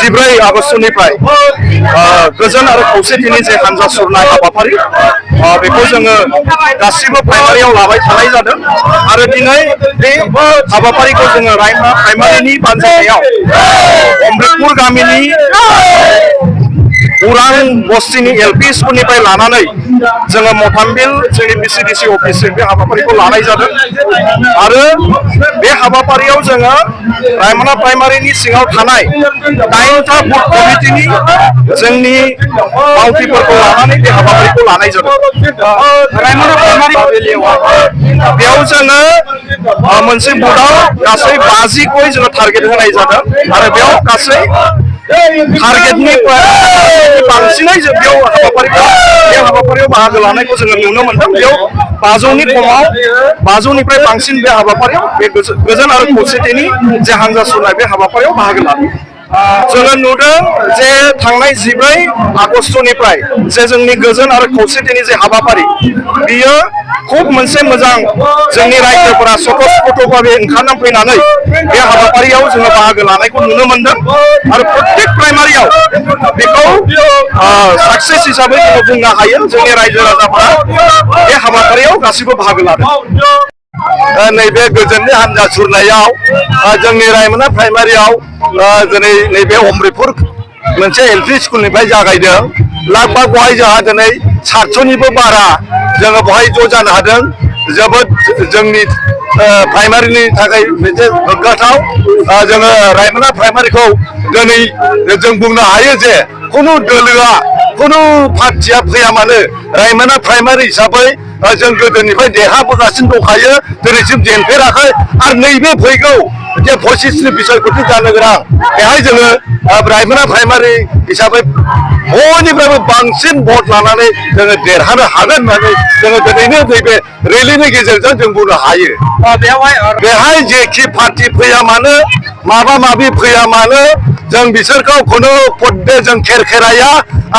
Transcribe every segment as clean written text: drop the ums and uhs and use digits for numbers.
जिब्रै आगस्तनिफ्राय गोजोन आरो खौसेथिनि जे हानजा सुरनाय हाबाफारि बेखौ जोङो गासिबो प्राइमारियाव लाबाय थानाय जादों आरो दिनै बे हाबाफारिखौ जोङो रायमा प्राइमारिनि बानजायनायाव अमृतपुर गामिनि उरां बस्तिनि एलपि स्कुलनिफ्राय लानानै जोङो मथामबिल जोंनि बिसिडिसि अफिसजों बे हाबाफारिखौ लानाय जादों आरो बे हाबाफारियाव जोङो रायमना प्राइमारिनि सिङाव थानाय 9टा बुथ कमिटिनि जोंनि मावथिफोरखौ लानानै बे हाबाफारिखौ लानाय जादों। रायमना प्राइमारि बेयाव जोङो मोनसे बुथआव गासै 50 गय जोङो टारगेट होनाय जादों आरो बेयाव गासै टारगेटनि बांसिनै जों बेयाव हाबाफारियाव बाहागो लानायखौ जोङो नुनो मोनदों। बेयाव 500नि खमाव 500निफ्राय बांसिन बे हाबाफारियाव बे गोजोन आरो खौसेथिनि जे हानजा सुरनाय बे हाबाफारियाव बाहागो लादों। जोङो नुदों जे थांनाय 14 आगस्तनिफ्राय जे जोंनि गोजोन आरो खौसेथिनि जे हाबाफारि बियो खुब मोनसे मोजां जोंनि रायजोफोरा सतस्फर्तभाबे ओंखारना फैनानै बे हाबाफारियाव जोङो बाहागो लानायखौ नुनो मोनदों आरो प्रत्येक प्राइमारियाव बेखौ साक्सेस हिसाबै जोङो बुंनो हायो। जोंनि रायजो राजाफोरा बे हाबाफारियाव गासिबो बाहागो लादों। नैबे गोजोननि हानजा सुरनायाव जोंनि रायमना प्राइमारियाव दिनै नैबे अमृतपुर मोनसे एलपि स्कुलनिफ्राय जागायदों। लागबाग बहाय जोंहा दिनै 700निबो बारा जोङो बहाय ज' जानो हादों। जोबोद जोंनि प्राइमारिनि थाखाय मोनसे गोग्गाथाव। जोङो रायमना प्राइमारिखौ दिनै जों बुंनो हायो जे खुनु दोलोआ खुनु पार्टिया फैया मानो रायमना प्राइमारि हिसाबै जों गोदोनिफ्राय देरहाबोगासिनो दंखायो, दिनैसिम जेनफेराखै आरो नैबे फैगौ जे 25नि बिसायख'थि जानो गोनां बेहाय जोङो रायमना प्राइमारि हिसाबै बयनिफ्रायबो बांसिन भट लानानै जोङो देरहानो हागोन होननानै जोङो दिनैनो नैबे रेलिनि गेजेरजों जों बुंनो हायो। बेहाय जेखि पार्टि फैया मानो माबा माबि फैया मानो जों बिसोरखौ खुनु पदे जों खेराया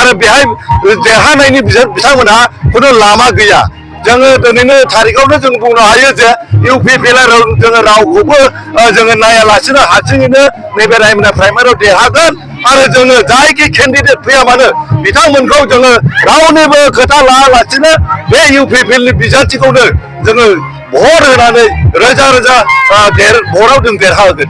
आरो बेहाय देरहानायनि बिथांमोनहा खुनु लामा गैया। जोङो दिनैनो थारिखआवनो जों बुंनो हायो जे UPPL जोङो रावखौबो जोङो नायालासिनो हारसिङैनो नैबे रायमना प्राइमारियाव देरहागोन आरो जोङो जायखि केन्डिडेट फैया मानो बिथांमोनखौ जोङो रावनिबो खोथा लायालासिनो बे UPPLनि बिजाथिखौनो जोङो भट होनानै रोजा रोजा भटआव जों देरहागोन।